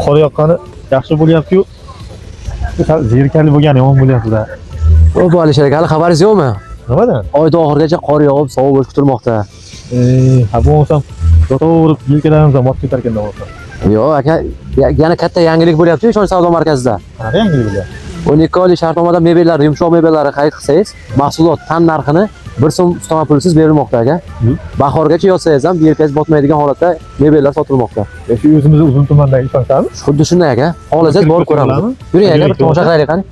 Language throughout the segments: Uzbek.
Qor yoqqani yaxshi bo'lyapti-yu. Bu sal zerikarli bo'lgani yomon bo'lyapti-da. Bu Alisher aka, hali xabaringiz yo'qmi? Nimadan? Oyda oxirigacha qor yog'ib, sovuq bo'lishi kutilmoqda. Ha, bo'lmasam yotaverib yelkalarimiz ham botib ketar ekan bo'lsa. Yo'q aka, yana katta yangilik bo'lyapti Ishonch savdo markazida. Qanaqa yangilik bo'lyapti? 12 oylik shartnomada mebellar, yumshoq mebellarni xarid qilsangiz, mahsulot tan narxini 1 so'm ustama pulsiz berilmoqda aka. Bahorgacha yotsangiz ham yelkangiz botmaydigan holatda mebellar sotilmoqda. Shu o'zimizni uzun tumandagi ishonchami? Xuddi shunday aka. Xohlasangiz borib ko'ramiz. Yuring aka, bir tomosha qilaylik qani.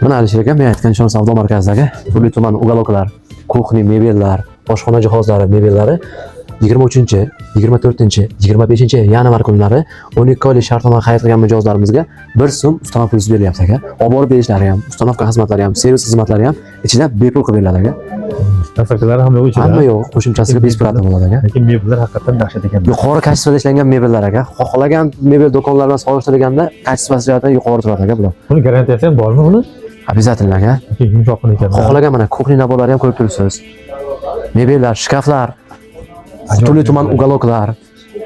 Mana Alisher aka, men aytgan Ishonch savdo markazidagi turli tuman уголок lar, кухня mebellar, oshxona jihozlari, mebellari 23, 24, 25 yanvar kunlari 12 oylik shartnoma xarid qilgan mijozlarimizga 1 so'm ustama pulsiz berilyapti aka. Olib borib berishlari ham, установка xizmatlari ham, servis xizmatlari ham ichida bepul qilib beriladi aka. Доставка lari ham yo'q ichida. Hamma yo'q, qo'shimchasiga бесплатно bo'ladi aka. Lekin mebellar haqiqatdan dahshat ekan. Yuqori качество da ishlangan mebellar aka. Xohlagan mebel do'konlari bilan solishtirganda качество si jihatdan yuqori turadi aka bular. Buni garantiyasi ham bormi buni? Обязательно aka. Lekin yumshoqqina ekan. Xohlagan mana кухня набор lari ham ko'rib turibsiz. Mebellar, shkaflar, turli tuman уголок lar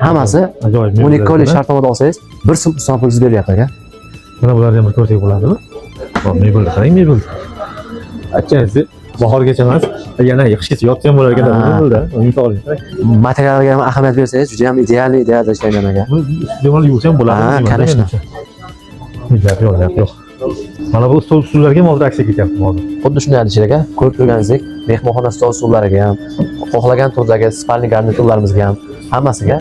hammasi Ajoyib. 12 oylik shartnomada olsangiz 1 so'm ustama pulsiz berilyapti aka. Mana bularni ham bir ko'rsak bo'ladimi? Hop, mebelni qarang, mebel. Aytganisi bahorgacha emas, yana qishgacha yotsa ham bo'lar ekan mebelda. Yumshoqlik. Materialga ham ahamiyat bersangiz, juda ham идеальный idealda ishlangan aka. Buni bemalol yuvsa ham bo'ladi. Ha, конечно. Gap yo'q, gap yo'q. Mana bu stol stullarga ham hozir aksiya ketyapti hozir. Xuddi shunday Alisher aka, ko'rib turganingizdek, mehmonxona stol stullariga ham, xohlagan turdagi спальный garniturlarimizga ham hammasiga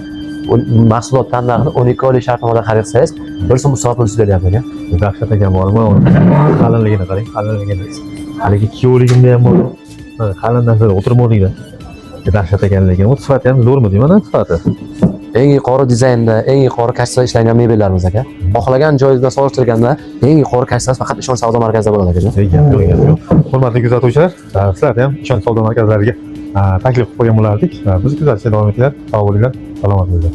mahsulot tan narxini 12 oylik shartnomada xarid qilsangiz 1 so'm ustama pulsiz berilyapti aka. Dahshat ekan bormi? Qalinligini qarang, qalinligini. Haligi kuyovligimda ham bor. Mana qalin narsada o'tirmadikda. Dahshat ekan lekin u sifati ham zo'rmi deyman, sifati. Eng yuqori dizaynda, eng yuqori качество da ishlangan mebellarimiz aka. Xohlagan joyingiz bilan solishtirganda eng yuqori качество si faqat Ishonch savdo markazida bo'ladi akajon. Gap yo'q, gap yo'q. Hurmatli kuzatuvchilar, sizlarni ham Ishonch savdo markazlariga taklif qilib qo'ygan bo'lardik. Bizni kuzatishda davom etinglar. Sog' bo'linglar, salomat bo'linglar.